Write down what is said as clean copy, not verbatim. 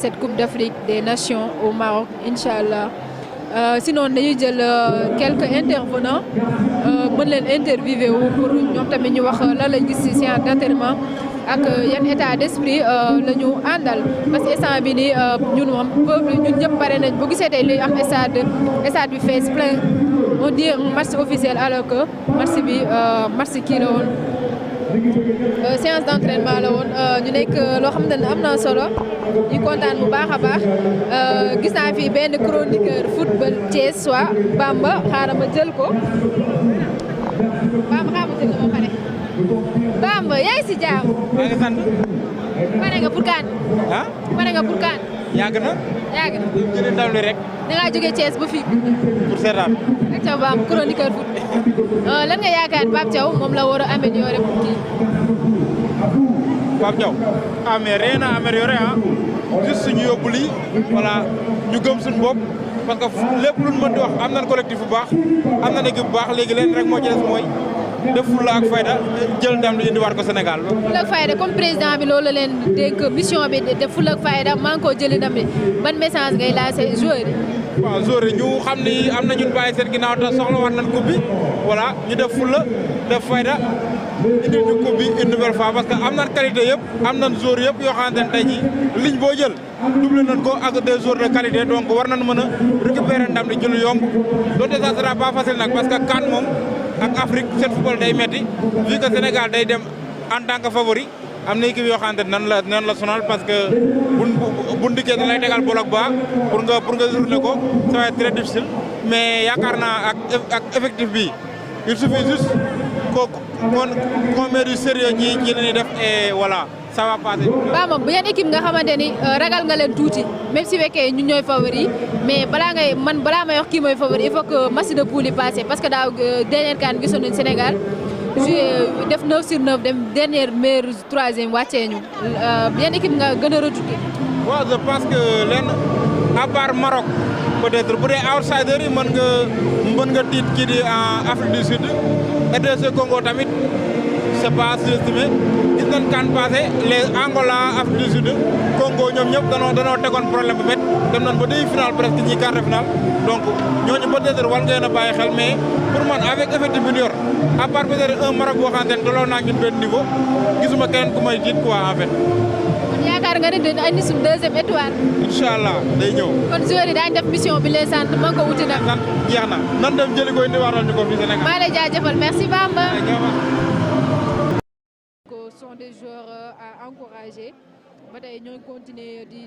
Cette Coupe d'Afrique des Nations au Maroc, Inch'Allah. Sinon dañuy jël quelques intervenants mën leen interviewé wu pour ñoom tamit ñu wax lan lañ gis ci séance d'entraînement ak yan état d'esprit la ñu àndal parce que instant bi nii ñun moom peuple ñun ñëpp pare nañ bu gisee tey luy am stade bi fees plein on dit match officiel alors que match kii la woon séance d'entraînement la woon ñu nekk loo xam ne am na solo ñu kontaan bu baax a baax gis naa fi benn chroniqueur football Thiès soit Bamba xaaral ma jël ko Bamba Bamba yaa ngi si jàmm. maa ngi sant. pare nga pour kaan. ah pare nga pour kaan. yàgg na. yàgg na. jëlee ndam li rek. da ngaa jógee Thiès ba fii. pour seetaan. ak Thiaw Bamba chroniqueur foot. lan nga yaakaar Pape Thiaw moom la war a améliorer pour kii. Pape Thiaw ah mais rien à améliorer ah juste suñu yóbbu lii voilà ñu gëm suñu bopp parce que lépp lu ñu mën di wax am nañ collectif bu baax am nañ équipe bu baax léegi leen rek moo ci des mooy def fulla ak fayda jël ndam li indiwaat ko Sénégal. fulla ak fayda comme président bi loolu la leen dénk mission bi def fulla ak fayda maa ngi koo jëli ndam li ban message ngay lancé joueurs yi. waaw joueurs yi ñu xam ni am na ñun bàyyi seen ginnaaw te soxla war nañ coupe bi voilà ñu def fulla def fayda. indi ñu coupe bi une nouvelle fois parce que am nañ qualité yëpp am nañ joueurs yëpp yoo xamante ne tey jii ligne boo jël doublé nañ ko ak des joueurs de qualité donc war nañ mën a récupérer ndam li ci lu yomb donte ça sera pas facile nag parce que CAN moom ak Afrique seen football day metti vu que Sénégal day dem en tant que favori am na équipe yoo xamante ne nan la sonal parce que bu ndikkee da lay tegal bolok ba pour nga journée ko ça va être très difficile mais yaakaar naa ak effectif bi il suffit juste qu'on met du sérieux ñi leen def et voilà ça va passer. Bamba bu yan équipe nga xamante ni ragal nga leen tuuti même si fekkee ñun ñooy favori mais balaa may wax kii mooy favori il faut que match de poule yi passé parce que daaw dernière CAN gisoon nañu Sénégal joué def 9 sur 9 dem dernière meilleure troisième wàccee ñu yan équipe nga gën a redouté. waaw je pense que leen à part Maroc peut-être bu dee outsider yi mën nga tiit kii di en Afrique du Sud RDC Congo tamit c'est pas sous-estimé gis nañ CAN passé les Angola Afrique du Sud Congo ñoom ñëpp danoo tegoon problème bu métti dem nañ ba demi-finale presque ñi quart de finale donc ñooñu peut-être war ngeen a bàyyi xel mais pour man avec effectif bi ñu yor à part peut-être un Maroc boo xamante ne tolloo naa ñun benn niveau gisuma keneen ku may jiit quoi en fait. kon yaakaar nga ne dina andi suñu deuxième étoile. incha allah day ñëw. kon joueurs yi daañu def mission bi les sant mën ko wuti nag. sant jeex na nan dem jëli ko indiwaatal ñu ko fi Sénégal. maa lay jaajëfal merci Bamba. sont des joueurs à encourager ba tey ñooy continuer di